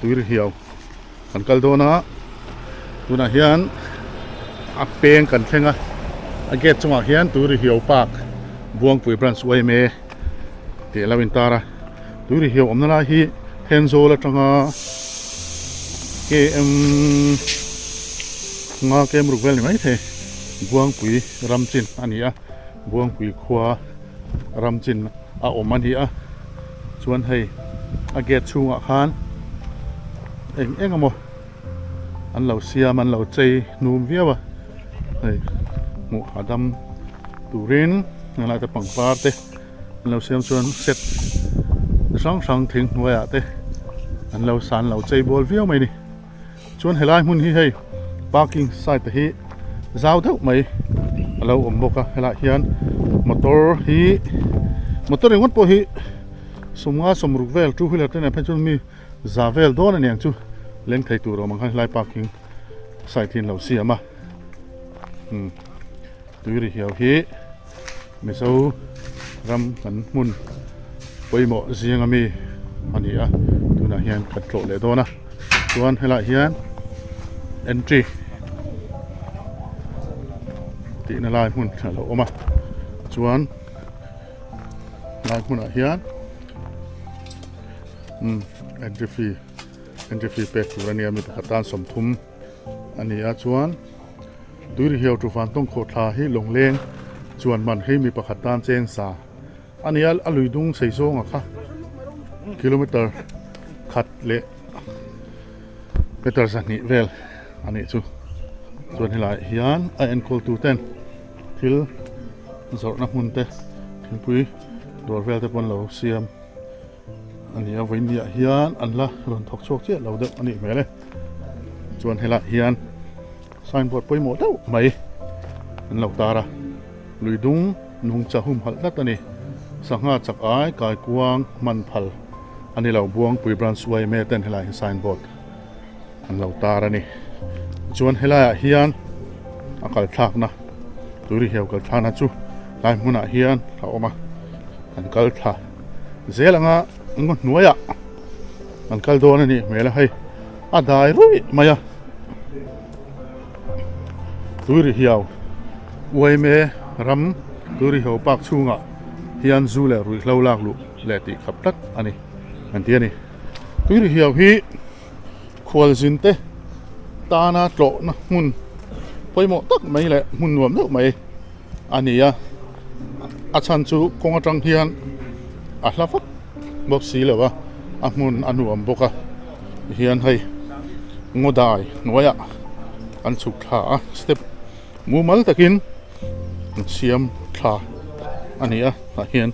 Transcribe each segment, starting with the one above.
Tuirihiau kan kal dawn a tunah hian a peng kan thleng a a gate chungah hian Tuirihiau park Buangpui branch yma tih a lo intar a Tuirihiau awmna lai hi Thenzawl atanga km nga km ruk vel ni maithei Buangpui ram chin a ni a Buangpui khua ram chin a awm a ni a chuan hei a gate chhungah khan eng eng emaw an lo siam an lo chei hnum viau a hei hmuh hahdam turin helai te pangpar te an lo siam chuan set chi hrang hrang thing hnuaiah te an lo san lo chei bawl viau mai a ni. Chuan helai hmun hi hei parking side hi zau deuh mai a lo awm bawk a helaiah hian motor hi motor ringawt pawh hi sawmnga sawmruk vel two wheeler te nen phei chuan mi za vel dawn a niang chu leng thei tur awm ang khan helai parking side hi an lo siam a umm tui ri hiau hi. Mizo ram kan hmun pawimawh zing ami a ni a tunah hian kan tlawh leh dawn a chuan helaiah hian entry tihna lai hmun a lo awm a chuan lai hmunah hian umm entry fee entry fee pek tur a nia mi pakhat tan sawmthum a ni a chuan. Tuirihiau chu Vantawng khawhthla hi Lawngleng chuan man hi mi pakhat tan cheng sa a ni a, a lui dung sei zawnga kha kilometer khat leh meter zahnih vel a nih chu. Chuan helaiah hian a enkawl tu ten thil zawrhna hmun te thingpui dawr vel te pawh an lo siam a ni a, vawiin hian an la rawn thawk chhuak chiah lo deuh a nih hmel e. Chuan helaiah hian signboard pawimawh deuh mai an lo tar a, lui dung nungcha humhalh tlat a ni. Sangha chak ai kaikuang hman phal a ni lo, Buangpui Branch yma ten helaiah hian signboard an lo tar a ni. Chuan helaiah hian a kal thlakna Tuirihiau kal thlakna chu tlai hmunah hian a awm a, an kal thla zel anga ngaw hnuaiah an kal dawn a nih hmel a hei a dai ruih mai a Tuirihiau uaime ram Tuirihiau park chhungah hian zu leh ruihhlo lak luh leh tih khap tlat a ni an ti a ni Tuirihiau hi khualzin te tana tlawhna hmun pawimawh tak mai leh hmun nuam deuh mai a ni a a chhan chu kawng atang hian a hla vak bawk si lo a a hmun a nuam bawk a tihian hei ngaw dai hnuaiah an chhuk thla a step mumal takin an siam thla a ni a tah hian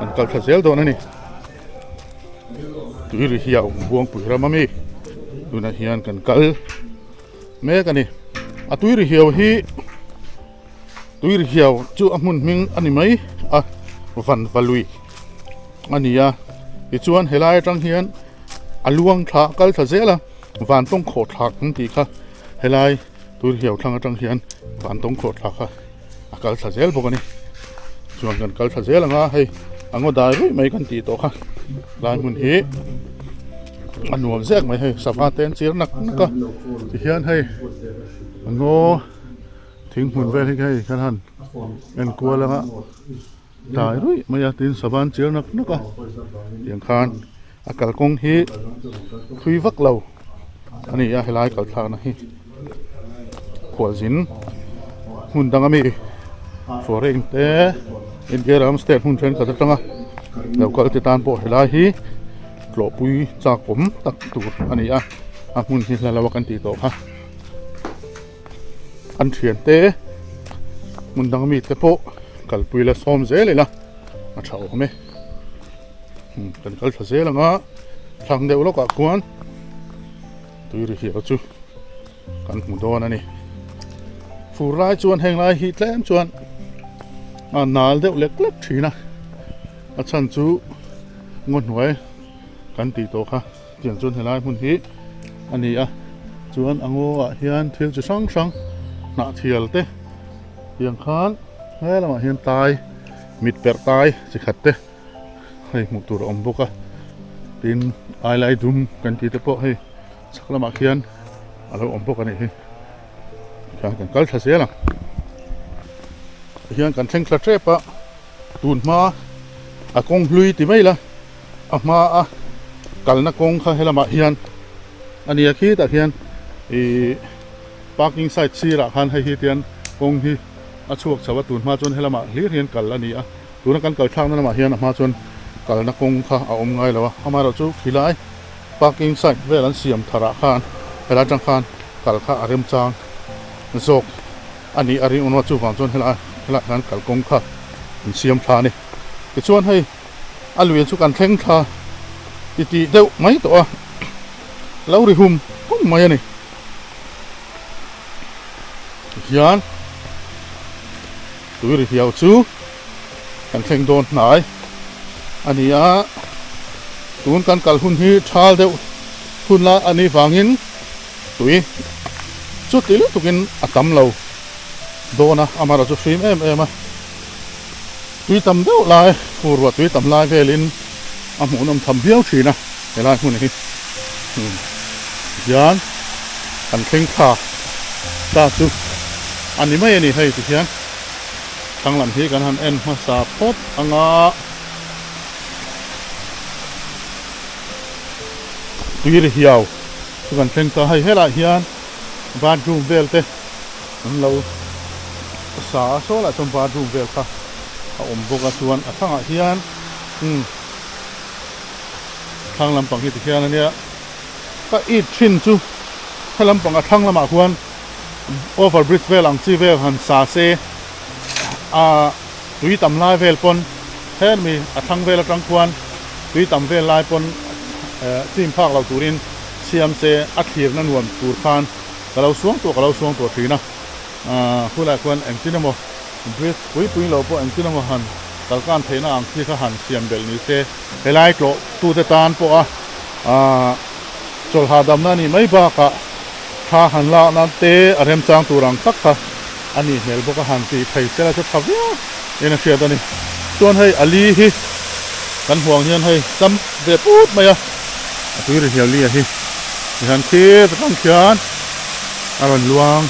an kal thla zel dawn a ni tui ri hi a awm Buangpui ram ami tunah hian kan kal mek a ni a tui ri hiau hi. Tuirihiau chu a hmun hming a ni mai a, Vanvalui a ni a, tichuan helai atang hian a luang thla kal thla zel a, Vantawng khawhthlak an tih kha helai Tuirihiau thlang atang hian Vantawng khawhthlak kha a kal thla zel bawk a ni. Chuan kan kal thla zel ang a, hei a ngaw dai ruih mai kan tih tawh kha lai hmun hi a nuam zek mai hei sava te an chir nak nak a, tihian hei a ngaw. Thing hmun vel hi hei kan han en kual anga tlai ruih mai a tin sava an chiar nak nak a tiang khan a kalkawng hi thui vak lo a ni a helai kal thlakna hi khualzin hmun dang ami foreign te India ram state hmun thenkhat atanga lo kal te tan pawh helai hi tlawhpui chak awm tak tur a ni a a hmun hi hla lo a kan tih tawh kha. An thiante hmun dang mite pawh kalpui la sawm zel ila a tha awm e kan kal tha zel ang a thlang deuh lawkah khuan tui ri hiau chu kan hmu dawn a ni fur lai chuan heng lai hi tlem chuan a nal deuh lek lek thin a a chhan chu ngaw hnuai kan tih tawh kha. Tiang chuan helai hmun hi a ni a, chuan a ngaw ah hian thil chi hrang hrang hnah thial te tiang khan he lamah hian tai mit perh tai chi khat te hei hmuh tur a awm bawk a. Tin ailai dum kan tih te pawh hei chhak lamah khian a lo awm bawk a nih hi. Tikhian kan kal thla zel ang. Tihian kan thleng thla tep a, tun hma a kawng hlui ti mai la a hma a kalna kawng kha helamah hian a nia khitah khian ih parking side sirah khan hei hi tian kawng hi a chhuak chho a tun hma chuan helamah hlir hian kal a ni a tuna kan kal thlakna lamah hian a hma chuan kalna kawng kha a awm ngai lo a amaherawh chu khilai parking side vel an siam tharah khan helai atang khan kal kha a remchang zawk a nih a rinawm a chuvang chuan helai helaiah hian kalkawng kha an siam thla a ni tichuan hei a lui chu kan thleng thla titih deuh mai tawh a lo ri hum hum mai a ni tihian tui ri hiau chu kan thleng dawn hnai a ni a tun kan kal hun hi thal deuh hun lai a nih vangin tui chuti lutukin a tam lo dawn a amaherawhchu hrim em em a. Tui tam deuh lai, fur ruah tui tam lai velin a hmuhnawm tham viau thin a helai hmun hi hian kan thleng thla ta chu a ni mai a ni hei tikhian thlang lam hi kan han en hmasa phawt anga tui ri hiau chu kan thleng ta hei helaiah hian bathroom vel te an lo sa a saw lah chuan bathroom vel kha a awm bawk a chuan a thlangah hian umm thlang lampang hi tikhian ania ka it thin chu he lampang a thlang lamah khuan over bridge vel ang chi vel han sa se ah tui tam lai vel pawn hemi a thlang vel atang khuan tui tam vel lai pawn eh chim phak lo turin siam se a thlirna nuam tur khan. Ka lo suang tawh ka lo suang tawh thin a, aah khulaiah khuan engtin emaw bridge pui pui lo pawh engtin emaw han kalkan theihna ang khi kha han siam belh ni se, helai tlawh tute tan pawha aah chawlh hahdamna a nih mai bakah thla han lakna te a remchang tur ang tak kha a nih hmel bawk a han tih thei sela chu tha viau in a hriat a ni. Chuan hei a li hi kan hmuh ang hian hei cham ve put mai a, a tui ri hliau li a hi. Tihian khi takang khian a rawn luang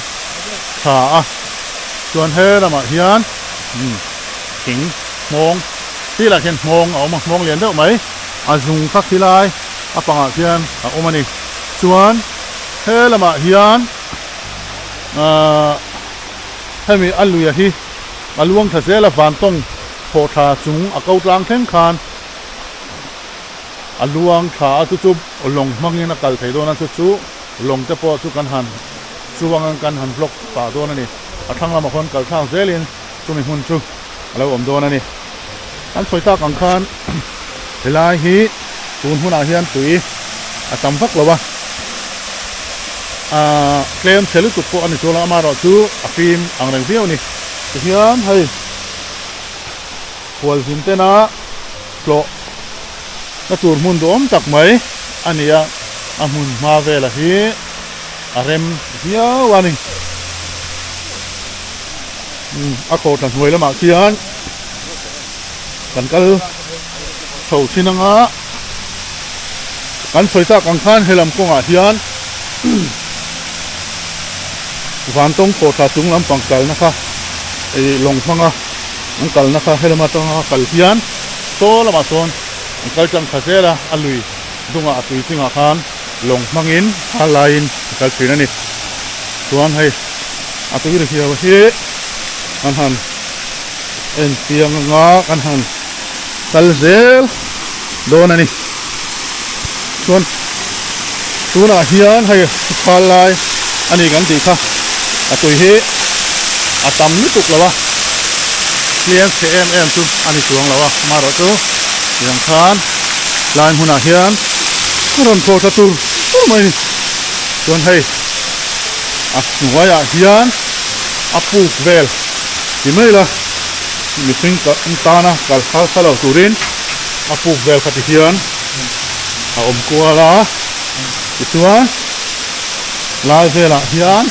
thla a, chuan he lamah hian thing hmawng khi lah khian hmawng a awm a, hmawng lian deuh mai a zung kha khi lai a pangah khian a awm a ni. Chuan he lamah hian ahh hemi a luia hi a luang thla zel a, vantawng thawh thla chung a ko tlang thleng khan. A luang thla a chu chu lawng hmangin a kal thei dawn a chu chu lawng te pawh chu kan han chuang ang kan han vlog pah dawn a ni. A thlang lamah khawn kal thlak zelin chumi hmun chu a lo awm dawn a ni. Kan sawi tak ang khan helai hi tun hunah hian tui a tam vak lo a, aaa tlem chhe lutuk pawh a ni chuang lo amaherawh chu a fim ang reng viau a ni. Tihian hei. Hualzin tena tlawh na tur hmun duhawm tak mai a ni a, a hmun hma vela hi a rem viau a ni. A khawhthla hnuai lamah khian kan kal chho thin anga kan sawi tak ang khan helam kawngah hian vantawng khawhthla chung lampang kalna kha ih lawng hmanga. An kalna kha helama atanga kal hian saw lamah sawn an kal tlang thla zel a, a lui dungah a tui chingah khan lawng hmangin a laiin a kal thin a ni. Chuan hei a tui ri hiau hi kan han en chiang anga kan han kal zel dawn a ni. Chuan tunah hian hei thal lai a ni kan tih kha a tui hi a tam lutuk lo a hliam chhe em em chu a ni chuang lo a amaherawh chu tiang khan tlai hmunah hian a rawn thaw tha tur tur mai a ni chuan hei a hnuaiah hian a puk vel ti mai la mihring tana kal harsa lo turin a puk vel kha ti hian a awm kual a tichuan lai velah hian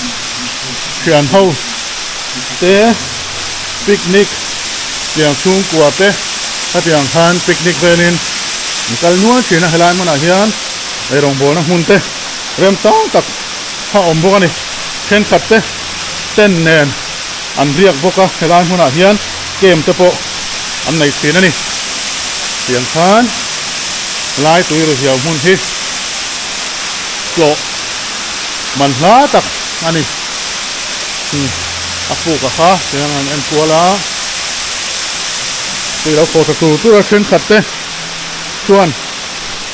thian ho te picnic tiang chhungkua te hetiang khan picnic velin. An kal nual thin a helai hmunah hian eirawngbawlna hmun te remchang tak a awm bawk a ni. Thenkhat te tent nen an riak bawk a helai hmunah hian camp te pawh an nei thin a ni. Tiang khan lai tui ruhiau hmun hi tlawh man hla tak a ni. A puk a kha tiang an en kual a tui lo khawh tha tur tur a thenkhat te chuan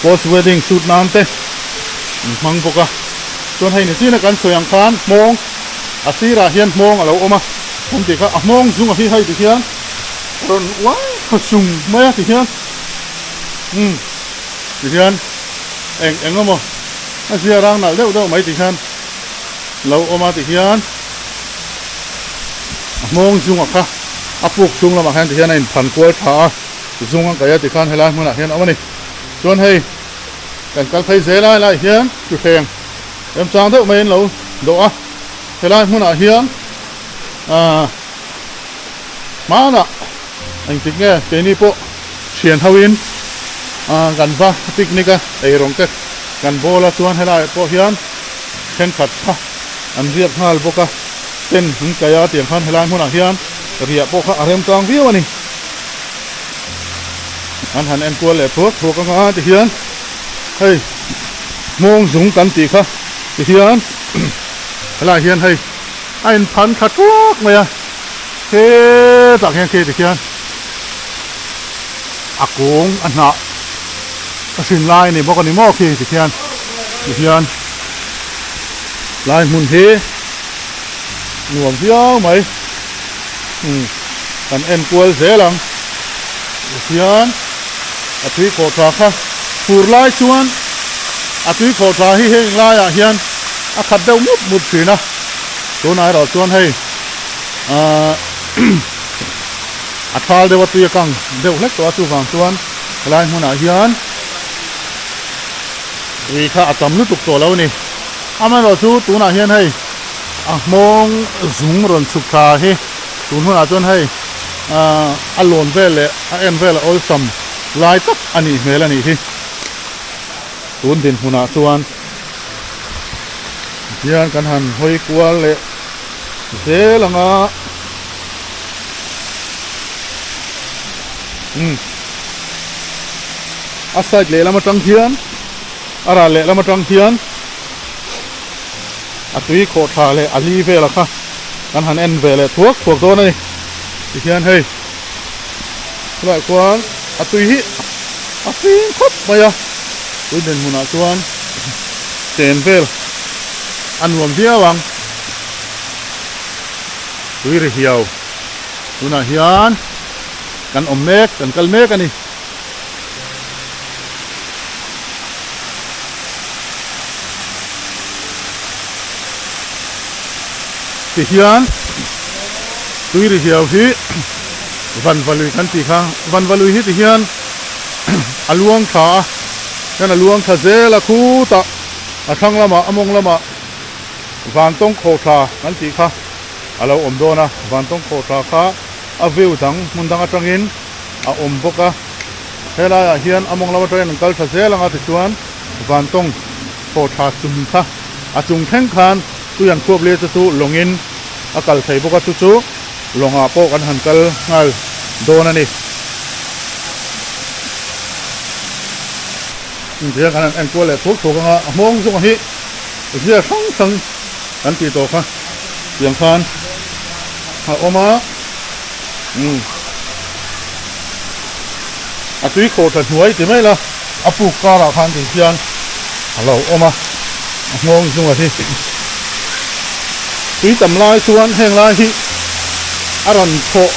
post wedding shoot nan te an hmang bawk a chuan hei ni chin a kan sawi ang khan hmawng a sirah hian hmawng a lo awm a kan tih kha a hmawng zungah hi hei ti hian rawn uai tha sung mai a ti hian umm ti hian eng eng emaw a zia rang nalh deuh deuh mai ti hian lo awm a ti hian a hmawng zungah kha a puk chhung lamah hian ti hian a inphan kual tha a zung a kaih a tikhan helai hmunah hian a awm a ni chuan hei kan kal phei zel a helaiah hian thutthleng remchang deuh mai an lo dawh a helai hmunah hian ahh hmanah engtik nge keini pawh thian ho in ahh kan va picnic a eirawng te kan bawl a chuan helaiah pawh hian thenkhat kha an riak nghal bawk a tent an kaih a tiang khan helai hmunah hian riah pawh kha a remchang viau a ni. An han en kual leh thuak thuak anga ti hian hei hmawng zung kan tih kha ti hian helaiah hian hei a inphan tha thuak mai a hetah khian khi ti khian a kung a hnah a hrin lai a ni bawk a ni maw khi ti khian ti hian lai hmun hi nuam viau mai. Umm kan en kual zel ang tihian a tui khawh tha kha fur lai chuan a tui khawh tha hi heng laiah hian a khat deuh mup mup thin a tunah erawh chuan hei ahh a thal deuh a tui a kang deuh hlek tawh a chuvang chuan helai hmunah hian tui kha a tam lutuk tawh lo a ni amaherawhchu tunah hian hei. A hmawng zung rawn chhuk thla hi tun hunah chuan hei a lawn vel leh a en vel a awlsam lai tak a nih hmel a nih hi. Tun dinhmunah chuan hian kan han hawi kual leh zel ang a. Umm a side lehlam atang hian a ral lehlam atang hian. A tui khawh tha leh a li vela kha kan han en ve leh thuak thuak dawn a ni. Tihian hei chulaiah khuan a tui hi a fing khawp mai a, tui dinhmunah chuan chen vel a nuam viau ang. Tui ri hiau tunah hian kan awm mek kan kal mek a ni. Tihian tui ri hiau hi Vanvalui kan tih kha Vanvalui hi tihian a luang tha a hian a luang tha zel a khutah a thlang lamah a mawng lamah Vantawng khawhthla kan tih kha a lo awm dawn a Vantawng khawhthla kha a view dang hmun dang atangin a awm bawk a helaiah hian a mawng lam atangin an kal tha zel ang a tichuan vantawng thaw tha chung kha a chung thleng khan tui an khuap lir te chu lawngin a kal thei bawk a chu chu lawngah pawh kan han kal nghal dawn a ni. Tihian kan han enkual leh thuk thuk ang a a hmawng zungah hi zia hrang hrang kan tih tawh kha tiang khan a awm a. Umm a tui khawh tha hnuai ti mai la a puk karah khan tih hian a lo awm a a nghawng zungah hi tui tam lai chuan heng lai hi a rawn thawh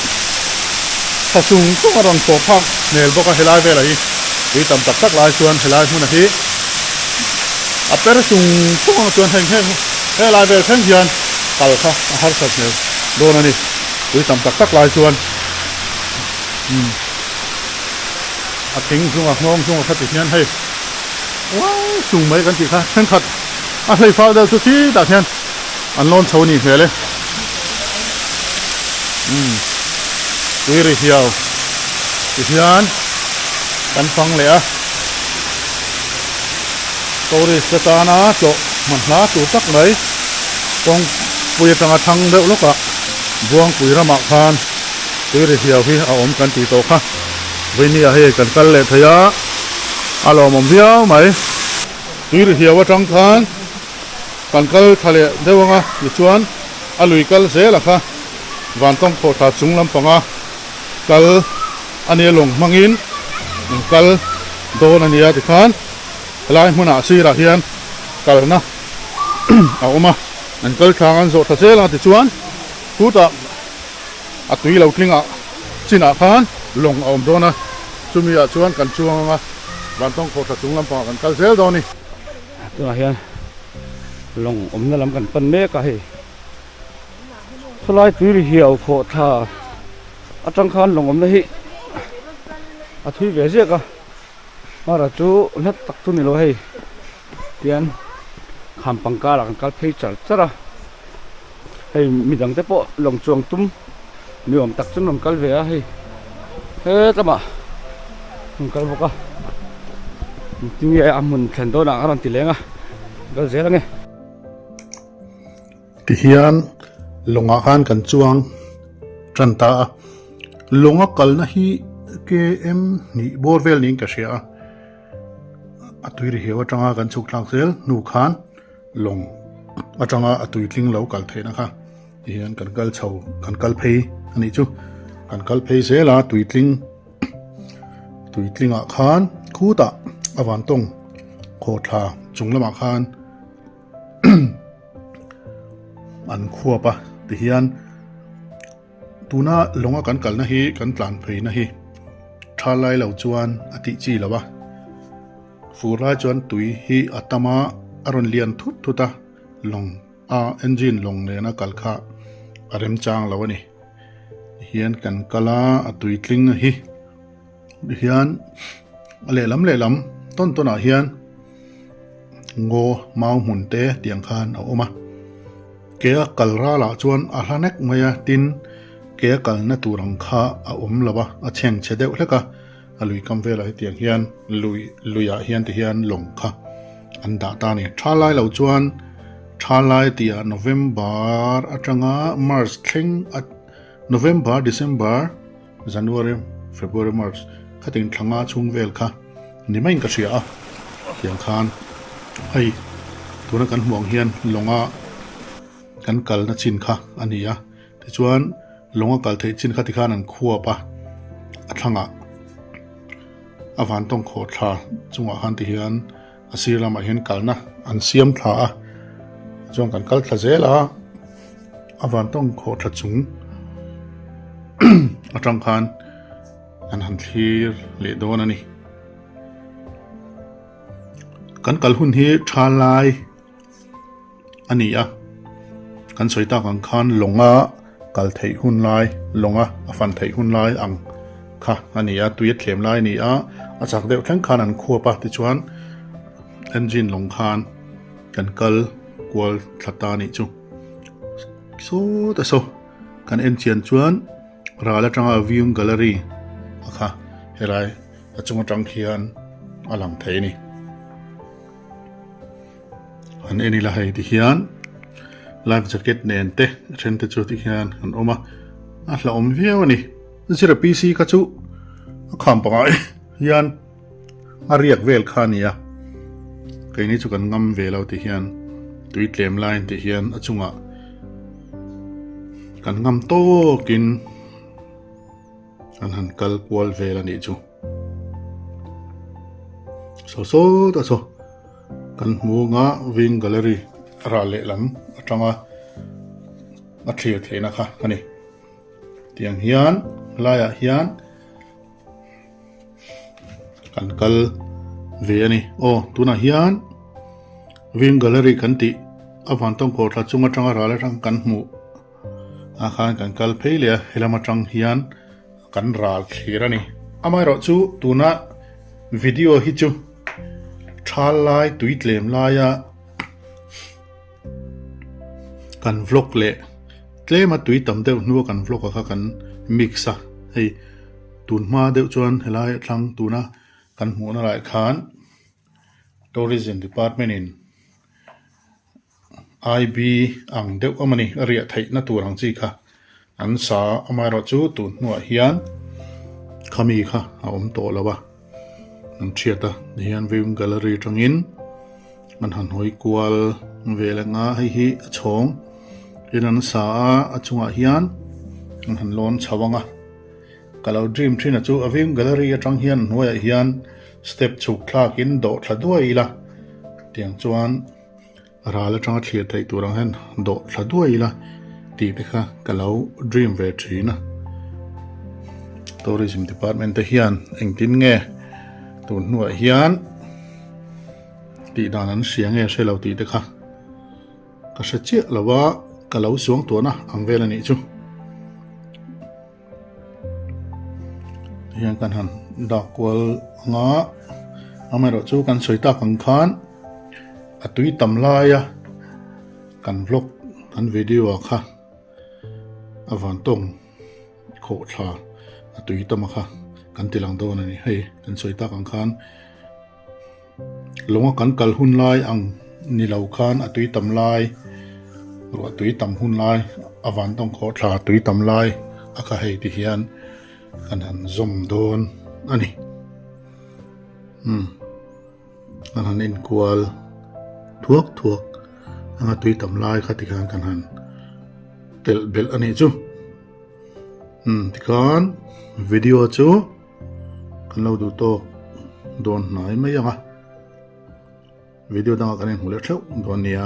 tha chung chung a rawn thawh phak hmel bawk a helai velah hi tui tam tak tak lai chuan helai hmunah hi a per chung chung ang chuan heng heng helai vel thleng hian kal kha a harsat hmel dawn a ni. Tui tam tak tak lai chuan umm a thing zunga nghawng zunga kha ti hian hei uai sung mai kan tih kha thenkhat a hlei fal deuh chu khi tah khian an lawn chho a nih hmel e umm tui ri hiau ti hian kan fang leh a. Tourist te tana tlawh hman hla tur tak mai kawngpui atanga thlang deuh lawkah Buangpui ramah khan tui ri hiau hi a awm kan tih tawh kha. Veinia hei kan kal leh thei a, a lawmawm viau mai. Tui ri hiau atang khan kan kal thla leh deuh ang a, tichuan a lui kal zel a kha Vantawng khawhthla chung lampanga kal a nia lawng hmangin an kal dawn a nia tikhan helai hmunah sirah hian kalna a awm a, an kal thlang an zawh thla zel ang tichuan khutah a tui lo tlingah chinah khan lawng a awm dawn a, chumi ah chuan kan chuang ang a, Vantawng khawhthla chung lampangah kan kal zel dawn a ni. Tunah hian lawng awmna lam kan pan mek a hei. Khawlai tui ri hiau khawh thla atang khan lawng awmna hi a thui ve ziak a mara chu hla tak chu ni lo hei tian kham pangkar ah kan kal phei char char a hei midang te pawh lawng chuang tum ni awm tak chu an rawn kal ve a hei hetlama an kal bawk a tinge a hmun thlen dawnah a rawn ti leng a kal zel ange. Tihian lawngah khan kan chuang tan ta a, lawnga kalna hi km hnih bawr vel niin ka hria a, a tui ri hiau atanga kan chhuk thlak zel hnu khan lawng atanga a tui tling lo kal theihna kha tihian kan kal chho kan kal phei a nih chu, kan kal phei zel a tui tling tui tlingah khan khutah a vantawng khawhthla chung lamah khan. an khuap a tihian tuna lawnga kan kalna hi kan tlan pheina hi tha lai lo chuan a tih chi lo a fur lai chuan tui hi a tam a a rawn lian thut thut a lawng a engine lawng nena kal kha a remchang lo a ni tihian kan kal a a tui tling hi. Tihian a lehlam lehlam tawn tawn ah hian ngaw mau hmun te tiang khan a awm a ke a kal ral ah chuan a hla nek mai a tin ke a kalna tur ang kha a awm lo a a chheng chhe deuh hlek a a lui kam velah hetiang hian lui luiah hian ti hian lawng kha an dah ta a ni tha lai lo chuan tha lai tih ah November atanga March thleng a November December. January, February, March khatin thla nga chhung vel kha ni maiin ka hria a, tiang khan hei tuna kan hmuh ang hian lawnga kan kalna chin kha a ni a, tichuan lawnga kal theih chin kha tikhan an khuap a, a thlangah a vantawng khawh thla chungah khan tihian a sir lamah hian kalna an siam thla a, chuan kan kal thla zel a. A vantawng khawh tha chung atang khan an han thlir leh dawn a ni. Kan kal hun hi tha lai a ni a, kan sawi tak ang khan lawnga kal theih hun lai, lawnga a fan theih hun lai ang kha a ni a, tui a thlem lai a ni a, a chak deuh thleng khan an khuap a tichuan engine lawng khan kan kal kual thla ta a nih chu. Sawta saw kan en chian chuan ral atanga viewing gallery a kha helai a chung atang khian a lang thei a ni. An en ila hei ti hian life jacket nen te a then te chu ti hian an awm a, a hlauhawm viau a ni. Zira PC kha chu a kham pangai hian a riak vel kha a ni a, keini chu kan ngam ve lo ti hian tui tlem laiin ti hian a chungah kan ngam tawkin an han kal kual vel a nih chu. Saw sawt a saw kan hmu anga wing gallery ral lehlam atanga a thlir theihna kha a ni. Tiang hian helaiah hian. Kan kal ve a ni. Aw, tunah hian Wing Gallery kan tih a vantawng kawrthla chung atanga ral atang kan hmuh ah khan kan kal phei leh a, helam atang hian kan ral thlir a ni. Amaherawhchu tuna video hi chu thal lai tui tlem laia kan vlog leh tlema tui tam deuh hnua kan vlog a kha kan mix a hei tun hma deuh chuan helai a thlang tuna kan hmuhna lai khan. Tourism Department in IB ang deuh a mawni a riah theihna tur ang chi kha an sa a, amaherawh chu tun hnuah hian khami kha a awm tawh lo a, an thiat a tihian viewing gallery atangin an han hawi kual vel anga hei hi a chhawng in an sa a, a chungah hian an han lawn chho ang a, ka lo dream thin a chu a viewing gallery atang hian hnuaiah hian step chhuk thlakin dawh thla duai ila tiang chuan. Ral atanga thlir theih tur ang hian dawh thla duai ila tih te kha ka lo dream ve thin a. Tourism department te hian engtin nge tun hnuah hian tih dan an hria nge hre lo tih te kha ka hre chiah lo a, ka lo suang tuahna ang vel a nih chu. Tihian kan han dak kual anga amaherawh chu kan sawi tak ang khan a tui tam laia kan vlog kan video ah kha a van tawng khawh thla a tui tam a kha kan ti lang dawn a ni hei kan sawi tak ang khan Lawnga kan kal hun lai ang ni lo khan a tui tam lai ruah tui tam hun lai a van tawng khawh thla tui tam lai a kha hei ti hian kan han zawm dawn a ni umm kan han enkual thuak thuak anga tui tam lai kha tikhan kan han telh belh a nih chu umm tikhan video chu. Kan lo duh tawk dawn hnai mai ang a, video dangah kan inhmu leh theuh dawn nia.